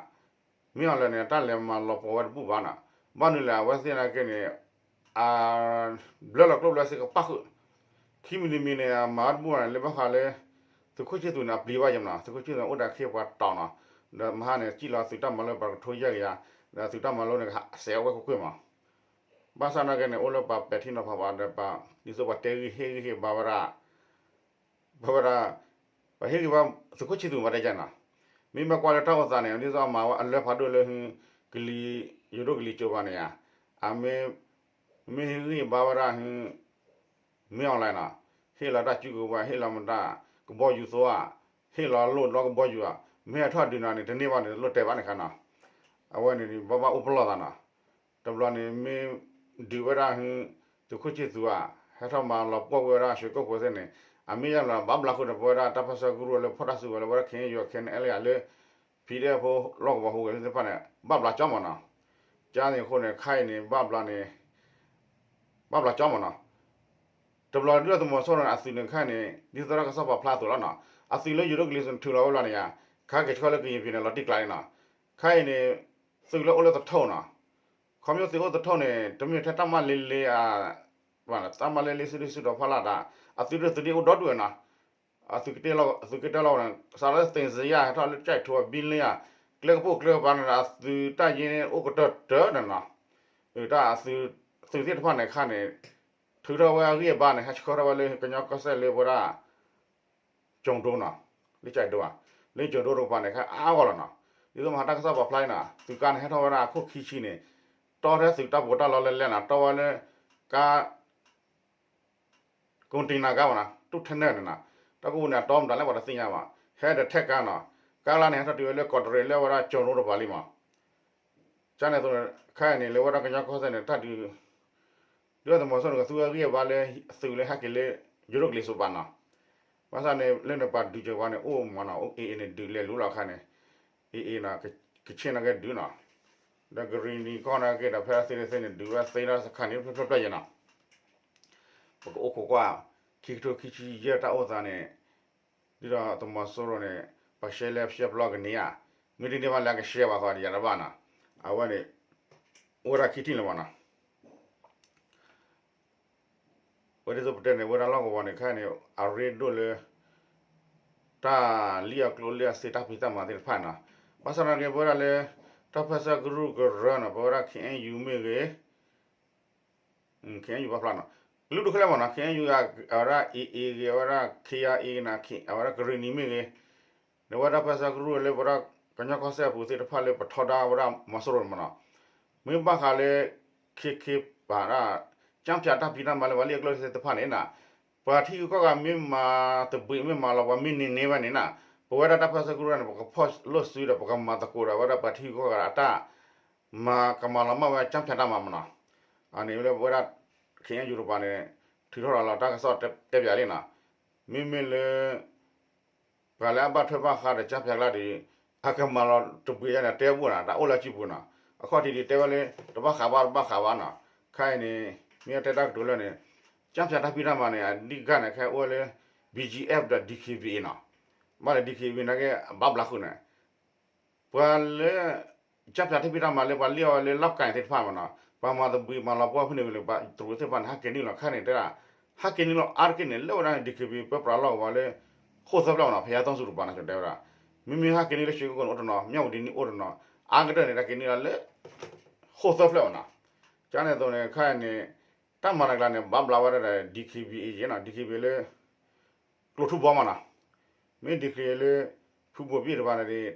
မ့ၢ်အီၤလဲၣ်န့ၣ် တၢ်လဲၤမၤလီၤပှီၢ်ဝဲတဘူၣ်ဘၣ်နီၤ, ဘၣ်မနုၤလဲၣ် အဝဲသ့ၣ်နာ်က့န့ၣ် ဘျၢလီၤကျိၣ်ဘျၢစ့ကပၣ်ဃုာ်, ခံမံၤတမံၤန့ၣ် အမၤဝဲတဘူၣ်ဘၣ်န့ၣ် လၢဘၣ်ဃးလၢ သုးခိၣ်ဆံၣ်သူးန့ၣ် အပျံၤဘၣ်ယမးနီၤ, သုးခိၣ်ဆံၣ်သူးန့ၣ် အိၣ်ဒီးခ့ပှၤတီၤနီၤ, ဒီးမဟါန့ၣ် စံၣ်လီၤသုးတၢ်မၤလိပှၤကထိယဲၢ်ကယၤ, ဒီးသုးတၢ်မၤလိန့ၣ် စဲးအဝဲကွ့ၢ်ကွ့ၢ်မး ဘၣ်ဆၣ်နာ်က့န့ၣ် အိၣ်လၢပှၤပဲာ်ထံနီၤဖးပှၤဒီးပှၤ ဒ်သိးပှၤတဲဂံၢ်ဟ့ၣ်ဂံၢ်ဟ့ၣ်ဘါဝဲဒၣ် ပဝဲဒၣ် ပှၤဟ့ၣ်ဂံၢ်ဘါ သုးခိၣ်ဆံၣ်သူးမးတဲကဲနီၤ, မ့မ့ၢ်ကွၢ်လၢတၢ်အိၣ်သးန့ၣ် ဒ်သိးအမၤဝဲအလၢဖးဒိၣ်လၢ ကလံၤ ယိၤဒိၣ်ကလံၤစိးဘၣ်န့ၣ်ဧါ, အမ့ၢ် မ့ၢ်ဟ့ၣ်ဂံၢ်ဘါဝဲဒၣ် မ့ၢ်အီၤလဲၣ်နီၤ, ဟ့ၣ်လီၤတၢ်စုကဝဲၤ ဟ့ၣ်လီၤမတၤ ကဘီယူၤသိဧါ, ဟ့ၣ်လီၤလိၣ်ဒီကဘီယူၤဧါ, မ့ၢ်ဟဲထီၣ်ဒုးနၤန့ၣ် တန့ၢ်ဘၣ်န့ၣ် တလိၣ်တဲဘၣ်န့ၣ်ခါနီၤ, အဝဲန့ၣ်ဘၣ်ဘၣ်အိၣ်ပလီၢ်သးနီၤ, တဘျီန့ၣ်မ့ၢ် ဒုးဝဲဒၣ် သုးခိၣ်ဆံၣ်သူးဧါ, ဟဲထီၣ်မၤလီၤပှီၢ်ကွံာ်ဝဲဒၣ် ရွှေကုက္ကိုသ့ၣ်န့ၣ်, အမ့ၢ်ယါဘျီဘၣ်ဘျီဃုာ်ဒီး ပဝဲဒၣ်တၢ်ပၢၢ်ဆၢကရူၢ်လၢဖီၣ်တၢ်စုကဝဲၤလၢပဝဲဒၣ် ခ့ယုၢ် ခ့နလၢယၤလၢ PDF ဖိလီၢ်ကဝီၤဟူးဂဲၤသ့ၣ်တဖၣ်န့ၣ် ဘၣ်ဘျီကၠီမးနီၤ, ကန့ၣ်အဃိန့ၣ် ခဲအံၤန့ၣ် ဘၣ်ဘျီန့ၣ် ဘၣ်ဘျီကၠီမးနီၤ, တဘျီဒုၣ်ဒါသုးမီၤစိရိၤန့ၣ် အသုးန့ၣ်ခဲအံၤန့ၣ် ဒ်သိးတၢ်ကစီၣ်ပာ်ဖျါအသိးလီၤနီၤ, အသုးလၢယိၤဒိၣ်ကလံၤစိးန့ၣ် ထုးလီၤဝဲလီၤန့ၣ်ယါ, ခါက့ၤဆှၢလၢကယံၤပံၤန့ၣ် လီၤတံၢ်ကျါလံနီၤ, ခဲအံၤန့ၣ် သုးလၢအိၣ်လၢသထူၣ်နီၤ, ခီဖျိသုးအိၣ်သထူၣ်န့ၣ် တမ့ၢ်ထဲတၢ်မၤလ့လ့ တၢ်မၤလ့လ့စုဒုၣ်စုတီၤဖီလာ်တၢ် အသုးဒုးသုးဒ့အိၣ်ဒီဒူၣ်ဝဲနီၤ, အသုးကတၢၢ်လီၤ အသုးကတၢၢ်လီၤဝဲန့ၣ် စးလၢသ့ၣ်စယါ ဟဲထီၣ်လၢကၠဲၣ်ထိးအဘံလၢယၤ, ကျဲကပိာ်ကျဲကပၤန့ၣ်ဒီး အသုးတၢ်ယ့န့ၣ်အိၣ်ကတၢၢ်တၢၢ်န့ၣ်နီၤ, တၢ်အသုးသ့ၣ်တဖၣ်န့ၣ်ခါန့ၣ် ထုးထီၣ်ဝဲအဂံၢ်အဘါန့ၣ် ဟဲဆှၢထီၣ်ဝဲလၢကညီကီၢ်စဲၣ်လၢပဝဲဒၣ် ကၠိၤဒိနီၤ, လၢကၠဲၣ်ဒိဧါ, လၢကၠိၤဒိတကပၤန့ၣ် ခဲအါဂီၢ်လီၤနီၤ, ဒ်သိးမဟါတၢ်ကစီၣ်ပာ်ဖျါအံၤနီၤ သုးကါန့ၣ် ဟဲထီၣ်ဝဲဒၣ်အခိၣ်ခံဆံန့ၣ်, တီထဲသုးတၢ်ပီးတၢ်လီလၢလဲၣ်နီၤ, တီဝဲလၢ ကါ container ကါဘၣ်နီၤ, တူၢ်ထဲနဲၣ်န့ၣ်နီၤ, တၢ်ကအိၣ်န့ၣ်အတီမတၤလဲၣ်ပှၤတသ့ၣ်ညါဘၣ်, ဟဲဒီးထဲကါနီၤ, ကါလါန့ၣ် ဟဲထီၣ်တုၤဝဲလၢကီးတရံးလၢဝဲဒၣ်ကၠိၤဒိတကပၤလံမး ကန့ၣ်အသိးန့ၣ် ခဲအံၤန့ၣ် လၢဝဲဒၣ်ကညီကီၢ်စဲၣ်န့ၣ် တၢ်ဒုး ဒုၣ်ဒါသုးမီၤစိရိၤန့ၣ် ကသူအဂံၢ်အဘါလၢ သုးလၢဟဲက့ၤလၢ ယိၤဒိၣ်ကလံၤစိးဘၣ်နီၤ, ဘၣ်ဆၣ်န့ၣ် လၢန့ၣ်ပှၤဒုးစၢၤပှၤန့ၣ် အိၣ်မးနီၤ, အိၣ် AA န့ၣ် ဒုးလဲၤလူလီၤခါန့ၣ်, AA နီၤ, ကဆ့ၣ်နီၤကဲဒုးနီၤ, ဒီးကရံၣ်နံၤကီၢ်နီၤက့ဒီး ဖဲသ့သ့န့ၣ် ဒုးဝဲသ့ဒီးစခါန့ၣ် ဖျဲၣ်ဖျဲၣ်ဖျဲၣ်ယဲနီၤ, ပကအိၣ်ခိးကွၢ် ခံကထိခံဆံယဲၢ်တၢ်အိၣ်သးန့ၣ် ဒ်သိးသုးမီၤစိရိၤန့ၣ် ပှၤရှဲလဲၣ်ရှဲပျီကန့ၢ်ဧါ, မ့ၢ်တန့ၢ်ဘၣ်လၢအကရှဲပှၤဃီဒီးယၤတဘၣ်နီၤ, အဝဲန့ၣ် အိၣ်ဝဲဒၣ်ခံထံၣ်လၢၤမးနီၤ, ဝဲဒ်သိးပတဲန့ၣ် ဝဲဒၣ်လီၢ်ကဝီၤန့ၣ် ခဲအံၤန့ၣ် အရ့ဒိၣ်လၢ တၢ်လံၣ်အီၣ်ကျိၣ်လံၣ်အီၣ်စ့တၢ်ဖံးတၢ်မၤသ့ၣ်တဖၣ်နီၤ, ဘၣ်ဆၣ်နာ်က့ ပဝဲဒၣ်လၢ တၢ်ပၢၢ်ဆၢကရူၢ်ကရၢနီၤ ပဝဲဒၣ် KNU မ့ၢ်ဂ့ၤ KNU ပာ်ဖျါနီၤ, ကလုာ်ဒူၣ်ခဲလၢာ်မးနီၤ KNU အဝဲဒၣ် AA ဂ့ၤ အဝဲဒၣ် KIA ဂ့ၤနီၤ အဝဲဒၣ်ကရံၣ်နံၤမ့ၢ်ဂ့ၤ, ဒီးဝဲဒၣ်ပၢၢ်ဆၢကရူၢ်လၢပဝဲဒၣ်ကညီကီၢ်စဲၣ်အပူၤသ့ၣ်တဖၣ်လၢပထီဒါဝဲဒၣ်မီၤစိရိၤန့ၣ်မးနီၤ, မ့ၢ်ဘၣ်ဃးလၢ ခ့ခ့ပၤဒၣ် ကၠၢ်ဖၠးတၢ်ဖံးတၢ်မၤလၢပှၤလံၣ်အီၣ်ကျိၣ်လံၣ်အီၣ်စ့သ့ၣ်တဖၣ်န့ၣ်နီၤ, ပှၤထံဂုၤကီၢ်ဂၤမ့ၢ်မၤသဘှံးမ့ၢ်မၤလီၤပှၤမ့ၢ်န့ၢ်န့ၢ်ဝဲန့ၣ်နီၤ, ပဝဲဒၣ်တၢ်ပၢၢ်ဆၢကရူၢ်န့ၣ် ပကဖီၣ်လိာ်စုဒီး ပကမၤသကိးဒီးဝဲဒၣ်ပှၤထံဂုၤကီၢ်ဂၤအတၢ် မၤကမၤလီၤမၢ်ဝဲကၠၢ်ဖၠးတၢ်မၤမးနီၤ, အန့ၣ်လၢပဝဲဒၣ် KNU တကပၤန့ၣ် ထုးထီၣ်လီၤလီၤတၢ်ကစီၣ်တဲပၠးလံနီၤ, မ့မ့ၢ်လၢ ပှၤလၢအဘၣ်ထွဲဘၣ်ဃးဒီးကၠၢ်ဖၠးကျါဒီး အကမၤလီၤတဘှံးယါန့ၣ် တဲဝဲပူၤနီၤ တၢ်အိၣ်လၢစုပူၤနီၤ, အခီၣ်ထံးဒ်တဲဝဲလၢ တဘၣ်ဃးဘၣ်တဘၣ်ဃးဘၣ်နီၤ, ခဲအံၤန့ၣ် မ့ၢ်အတဲတၢ်ကတိၤလၢန့ၣ် ကၠၢ်ဖၠးတၢ်ဖံးတၢ်မၤန့ၣ် အဓိကန့ၣ် ခဲအံၤအိၣ်ဝဲလၢ BGF ဒီး DKBA နီၤ, ဘၣ်လၢ DKBA နာ်က့ အဘၣ်ဘျးဃုာ်န့ၣ် ပှၤလၢ ကၠၢ်ဖၠးတၢ်ဖံးတၢ်မၤလၢပှၤလံၣ်အီၣ်ဝဲလၢလီၢ်ကၤသ့ၣ်တဖၣ်မးနီၤ, ပှၤမၤသဘှံးမၤလီၤပှီၢ်ဖဲန့ၣ်ဝံၤလၢပှၤတရူးသ့ၣ်တဖၣ်န့ၣ် ဟဲက့ၤနုာ်လီၤခဲန့ၣ်တဲဒၣ်, ဟဲက့ၤနုာ်လီၤအါတက့ၢ်န့ၣ် လၢဝဲဒၣ်န့ၣ် DKBA ပၢပြးလီၢ်ကဝီၤလၢ ဃိၣ်သၢဖျၢၣ်မးနီၤ ဖဲယါသီစူၤတပၤန့ၣ် တဲဝဲဒၣ်, မ့မ့ၢ်ဟဲက့ၤနုာ်လၢ ရွှေကုက္ကိုန့ၣ် အိၣ်တနီၤ မၠၣ်ဝတံၤန့ၣ်အိၣ်တနီၤ, အါကတၢၢ်န့ၣ် တၢ်က့ၤနုာ်လီၤလၢ ဃိၣ်သၢဖျၢၣ်မးနီၤ, ကန့ၣ်အသိးန့ၣ် ခဲအံၤန့ၣ် တၢ်မၤတကျါန့ၣ် ဘၣ်ဘျးဝဲဒၣ်ဒီး DKBA နီၤ, DKBA လၢ ကျိၤထူဘီမးနီၤ, မ့ၢ် DKBA လၢ ဖုဘိးဘံၣ်တပၤန့ၣ်ဒီး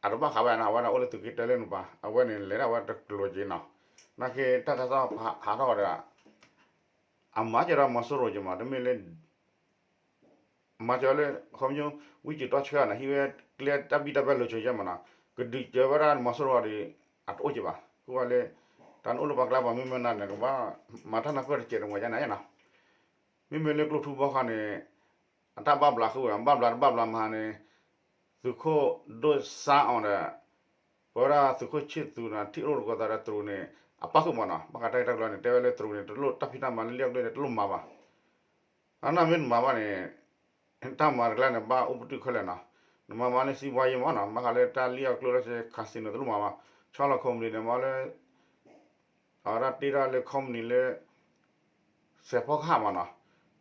အတဘၣ်ဃးဘၣ်နီၤ, အဝဲဒၣ်အိၣ်လၢသုးက့တၢလၢနူၤပၤ အဝဲန့ၣ်လဲၤဒၣ်ဝဲတကျိၤက့နီၤ, နာ်က့တၢ်ကစီၣ်ဟးထီၣ်ဒီး အမၤစၢၤဒီးမီၤစိရိၤက့မး တမ့ၢ်လၢ မၤစၢၤလၢ ခီပညီ ဝံကၠံၣ်တီဆှၢနီၤ ဟံးဝဲကျဲတၢ်ဘံၣ်တၢ်ဘၢလိၤဆိယဲမးနီၤ, ကဒုးစၢၤဝဲဒၣ်မီၤစိရိၤဒီး အတအိၣ်က့ဘၣ်, ဃိဝဲလၢ တၢ်နအိၣ်လၢပှၤကျါပှၤမုၢ်မ့ၢ်နၤန့ၣ် ကဘၣ်မၤတၢ်နၢ်ပၢၢ်တစဲးတမှဲၤယါန့ၣ်နီၤ. မ့မ့ၢ်လၢကျိထူဘီခီန့ၣ် အတၢ်ဘၣ်ဘျးဃုဝဲ ဘၣ်ဘျးတဘၣ်ဘျးမဟါန့ၣ် သုးခိၣ်ဒိၣ်စါအီၤဒီး ပဝဲဒၣ်သုးခိၣ်ဆံၣ်သူးန့ၣ် ထံၣ်လိာ်သကိးသးဒီးတရူးန့ၣ် အပၣ်ဃုာ်မးနီၤ. ဘၣ်ဃးတၢ်ဂ့ၢ်တၢ်ကျိၤန့ၣ် တဲဝဲလၢတရူးန့ၣ် တလိၣ်တၢ်ဖံးတၢ်မၤလၢလံာ်အကျိၤန့ၣ် တလိၣ်မၤဘၣ်. အနီၢ်မ့ၢ်နမၤဘၣ်န့ၣ် တၢ်မၤတကျါန့ၣ် ဘၣ်အိၣ်ပတုာ်ခဲလၢာ်နီၤ. နမၤမၤလၢစံးဘှါယံမးနီၤ, ဘၣ်ဃးလၢတၢ်လံာ်အကျိၤလၢ casino တလိၣ်မၤဘၣ်. ဆီလီၤ company န့ၣ် မ့ၢ်လၢ အဝဲဒၣ်တ့ထီၣ်လၢ company လၢ စဲးဖီကဟၣ်မးနီၤ,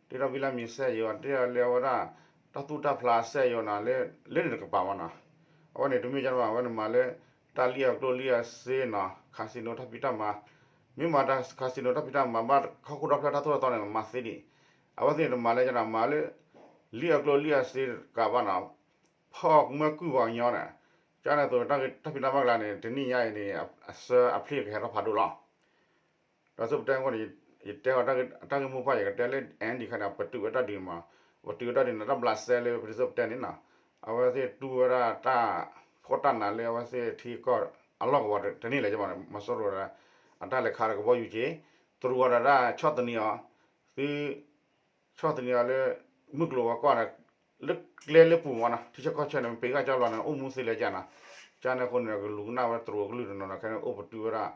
တ့ထီၣ်ဘံၣ်လၢမံၤစဲးယိၤ တ့ထီၣ်လၢအဝဲဒၣ် တၢ်သူၣ်တၢ်ဖျးအစဲးယိၤနီၤ, လၢန့ၣ်တကပၤမးနီၤ. အဝဲန့ၣ်တမ့ၢ်ကဘၣ် အဝဲန့ၣ်မၤလၢ တၢ်လံာ်အကျိၤလံာ်အစ့နီၤ, casino တၢ်ဖံးတၢ်မၤ, မ့ၢ်မၤတၢ် casino တၢ်ဖံးတၢ်မၤဘၣ် ဟီၣ်ခိၣ်ဒီဖျၢၣ်တၢ်သိၣ်တၢ်သီန့ၣ် မၤသ့ဒံး. အဝဲသ့ၣ်န့ၣ်တမၤလၢကနီၤ မၤလၢ လံာ်အကျိၤလံာ်အစ့တကးဘၣ်နီၤ, ဖီၣ်မၢကုၢ်ပှၤကညီန့ၣ်, ကန့ၣ်သိးတၢ်ဖံးတၢ်မၤကျါန့ၣ် တနံၣ်ညါအံၤန့ၣ် အစၢအဖျ့ကဟဲထီၣ်ဖးဒိၣ်လီၤ. ဒီးစံးပတဲအဃိန့ၣ် ယတဲအီၤတၢ်ဂ့ၢ်မိၢ်ပှၢ် ယကတဲလၢ NLD ခါန့ၣ် ပတုာ်ဝဲတၢ်ဒုးမး, ပတုာ်ဝဲတၢ်ဒုးန့ၣ် တၢ်ဘျးစဲလၢပတုာ်စံးပတဲန့ၣ်နီၤ, အဝဲသ့ၣ်တူၢ်ဝဲဒၣ်တၢ်ဖှီၣ်တၢ်နးလၢအဝဲသ့ၣ်ထံကီၢ်အလီၢ်ကဝီၤတန့ၢ်လၢၤမး, မီၤစိရိၤဒီး အတၢ်လဲၤခးဒီးကဘီယူၤက့ၤ, တရူးအီၤဒီးတၢ်ဆီၣ်သနံးအီၤ, သု ဆီၣ်သနံးအီၤလၢ မုၢ်ကျိၤဝဲၤကွာ်န့ၣ် လၢကျဲလၢပူၤမးနီၤ, ထံဆၢကီၢ်ဆၢန့ၣ် ပ့ၤဂၢ်ကၠီလီၤန့ၣ် အိၣ်မူသ့လၢၤကၢ်နီၤ, ကန့ၣ်အဃိန့ၣ် ကလူၤကနၣ်ဝဲတရူးအကလုၢ်တနီၤနီၤ ခဲန့ၣ်အိၣ်ပတုာ်ဝဲဒၣ်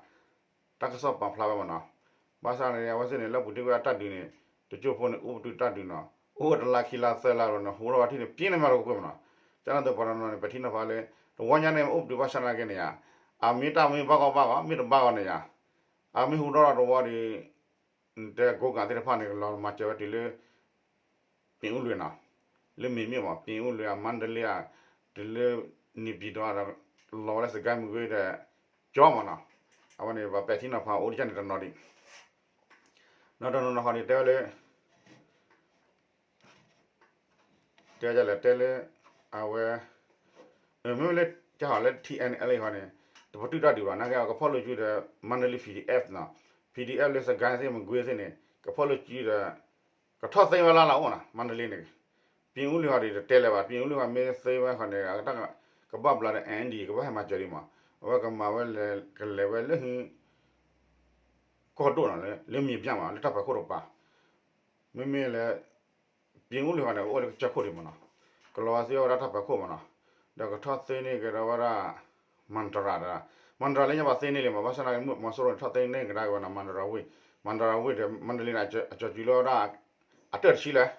တၢ်ကစီၣ်ပာ်ဖျါဝဲမးနီၤ. ဘၣ်ဆၣ်န့ၣ် အဝဲသ့ၣ်န့ၣ် လၢပူၤတ့ၢ်ဝဲဒၣ်တၢ်ဒုးန့ၣ် တကၠိဖိန့ၣ် အိၣ်ပတုာ်တၢ်ဒုးနီၤ, အိၣ်ဝဲတလါခံလါသၢလါလီၤန့ၣ် ဟူထီၣ်ဝဲထံၣ်န့ၣ် ပျ့ၤန့ၢ်မးလီၤကွ့ၢ်မးနီၤ. ကန့ၣ်သိးပှၤတနီၤန့ၣ် ပထံၣ်နီၤဖးလၢ တဝီညါန့ၣ် အိၣ်ပတုာ်ဘၣ်ဆၣ်နာ်က့န့ၣ်ယါ, အမ့ၢ်တၢ်မ့ၢ်ဘၣ်ဂီၢ်ဘၣ်ဂီၢ် မ့ၢ်တဘၣ်ဂီၢ်န့ၣ်ယါ, အမ့ၢ်ဟူထီၣ်ဒီးတဝီဒီး တဲကိးကးသ့ၣ်တဖၣ်န့ၣ် ကလီၤမၤစၢၤဝဲတုၤလၢ ပၠ့ၤအူလွံၢ်နီၤ, လၢမ့ၢ်မ့ၢ်မး ပၠ့ၤအူလွံၢ် အမါတလ့အ တုၤလၢ န့ၣ်ပၠံၤဒီး လီၤဝဲလၢစကဲမုၢ်ဂ့ၤဒီး ကၠီမးနီၤ. အဝဲန့ၣ် ပှၤပဲာ်ထံနီၤဖးအိၣ်တကၢ်န့ၣ်တနီၤဒံး, နီၤတနီၤနီၤဃီန့ၣ် တဲဝဲလၢ တဲဝဲဒ်လဲၣ် တဲလၢ အဝဲ မ့မ့ၢ်လၢ ကဟီလၢ TNLA ဃီန့ၣ် တပတုာ်တၢ်ဒုးဘၣ် နာ်က့ ကဖီၣ်လိာ်စုဒီး မါတလ့ PDF နီၤ, PDF လၢစကဲသ့ၣ်မ့ၢ်ကွ့သ့ၣ်န့ၣ် ကဖီၣ်လိာ်စုဒီး ကထီၣ်သ့ဝဲလၢ်လၢ်အိၣ်နီၤ မါတလ့န့ၣ်, ပၠ့ၤအူလွံၢ်ဃီဒီး တတဲလၢၤဘၣ် ပၠ့ၤအူလွံၢ်ဃီမ့ၢ်သ့ဝဲဃီန့ၣ် ကဘၣ်ဘျးဒီး NLD ကဘၣ်ဟဲမၤစၢၤဒံးမး, အဝဲကမၤဝဲလဲၤ ကလဲၤဝဲလၢ ကီၢ်ဒိၣ်နီၤ လၢမံၤဘၠၣ်မး လၢတၢ်ဖးခိၣ်တကပၤ, မ့မ့ၢ်လၢ ပၠ့ၤအူလွံၢ်ဃီန့ၣ် အိၣ်လၢကစၢၢ်ခိၣ်ဒံးမးနီၤ, ကလီၤဝဲသ့ဝဲဒၣ်တၢ်ဖးခိၣ်မးနီၤ, ဒီးကထီၣ်သ့န့ၢ်ကဒီးဝဲဒၣ် မၤတရၤဒီး မၤတရၤလၢညါဘၣ်သ့န့ၢ်လံမး ဘၣ်ဆၣ်နာ်က့ မီၤစိရိၤန့ၣ် ထီၣ်သ့န့ၢ်ကဒါက့ၤဝဲနီၤ မၤတရၤဝ့ၢ်, မၤတရၤဝ့ၢ်ဒီး မါတလ့န့ၣ် အကၠီၤစုၤလၢဝဲဒၣ် အတၢၢ်တဆံလဲၣ်,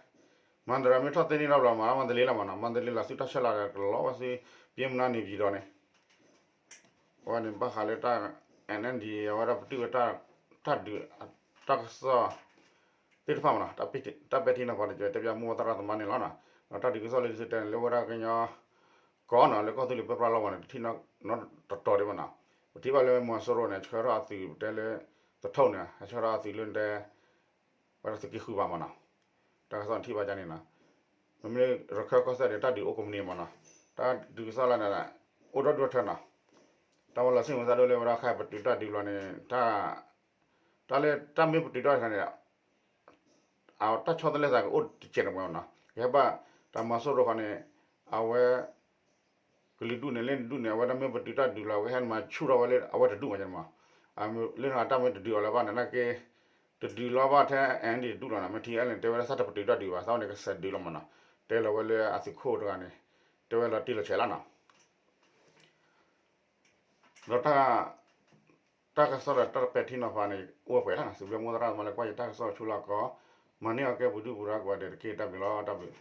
မၤတရၤမ့ၢ်ထီၣ်သ့န့ၢ်ဒီးဘျီမး မါတလ့လီၤမးနီၤ မါတလ့လီၤသုးတၢ်ဆဲးလီၤဒီးကလီၤဝဲသ့ ပၠ့ၤမနါန့ၣ်ပၠံၤဒီးန့ၣ် အဝဲန့ၣ်ဘၣ်ဃးလၢတၢ် NLD အဝဲဒၣ်ပတုာ်ဝဲတၢ် တၢ်ဒုး တၢ်ကစီၣ် သ့ၣ်တဖၣ်မးနီၤ တၢ်ပဲာ်ထံနီၤဖးတက့ၢ် တဲပၠးမိၢ်သရၣ်သမါန့ၣ်လီၤနီၤ, ဒီးတၢ်ဒုးကစီၣ်လၢဒုးသုတဲန့ၣ် လၢဝဲဒၣ်ကညီကီၢ်နီၤ လၢကီၢ်သူလ့ၤပၢပြးလီၤဝဲန့ၣ် တထံၣ်နီတတီၤဒံးမးနီၤ, ပထံၣ်ဘၣ်လၢမီၤစိရိၤန့ၣ် ဆှၢထီၣ်အသုးပတဲလၢ သထူၣ်န့ၣ် ဟဲဆှၢထီၣ်အသုးလၢတဲ ဝဲဒၣ်သုးက့ဃုဘၣ်မးနီၤ, တၢ်ကစီၣ်ထံၣ်ဘၣ်ကန့ၣ်နီၤ, မ့မ့ၢ်ရခၢၣ်ကီၢ်စဲၣ်ဒီး တၢ်ဒုးအိၣ်ကိးမုၢ်နံၤမးနီၤ, တၢ်ဒုးကစီၣ်လၢန့ၣ် အိၣ်ဒီဒူၣ်ထၢနီၤ, တၢ်ဝဲလီၤဆ့ၣ်မုၢ်သးဒိၣ်လၢဝဲဒၣ်ခါပတုာ်တၢ်ဒုးလီၤန့ၣ် တၢ်လၢတၢ်မ့ၢ်ပတုာ်တၢ်တခါန့ၣ် အတၢ်ဆီတလဲသးကအိၣ်တကဲးတမှဲၤမးနီၤ, ကဟဲဘၣ်တၢ်မီၤစိရိၤဃီန့ၣ် အဝဲ ကလုာ်ဒူၣ်န့ၣ် လၢဒူၣ်န့ၣ် အဝဲဒၣ်မ့ၢ်ပတုာ်တၢ်ဒုးလီၤ ကဟဲမၤဆူၣ်ထီၣ်ဝဲလၢအဝဲတဒူၣ်မးန့ၣ်မး, လၢတၢ်မ့ၢ်တဒုးအီၤလၢၤဘၣ်န့ၣ် နာ်က့ တဒုးလီၤဘၣ်ထဲ NLD တဒူၣ်လီၤနီၤ, မ့ၢ်ထံၣ်အဲလၢ်န့ၣ် တဲဝဲဒၣ်သးတပတုာ်တၢ်ဒုးဘၣ် သးဝဲန့ၣ်ကစဲးဒုးလီၤမးနီၤ, တဲလီၤဝဲလၢအသုးခိၣ်တဂၤန့ၣ် တဲဝဲလီၤတံၢ်လီၤဆဲးလီၤနီၤ ဒီးတၢ် တၢ်ကစီၣ်ဒီးတၢ်ပဲာ်ထံနီၤဖးန့ၣ် အိၣ်ဝဲပှဲၤလီၤနီၤ, စံးဘျုးမိၢ်သရၣ်သမါလၢကွၢ်ယတၢ်ကစီၣ်ဆူလီၢ်ကီး, မၤန့ၢ်အီၤကဲပူၤဒုၣ်ပူၤဒါကိးဂၤဒဲးတက့ၢ် တၢ်ဘျုးလီၤ တၢ်ဘျုး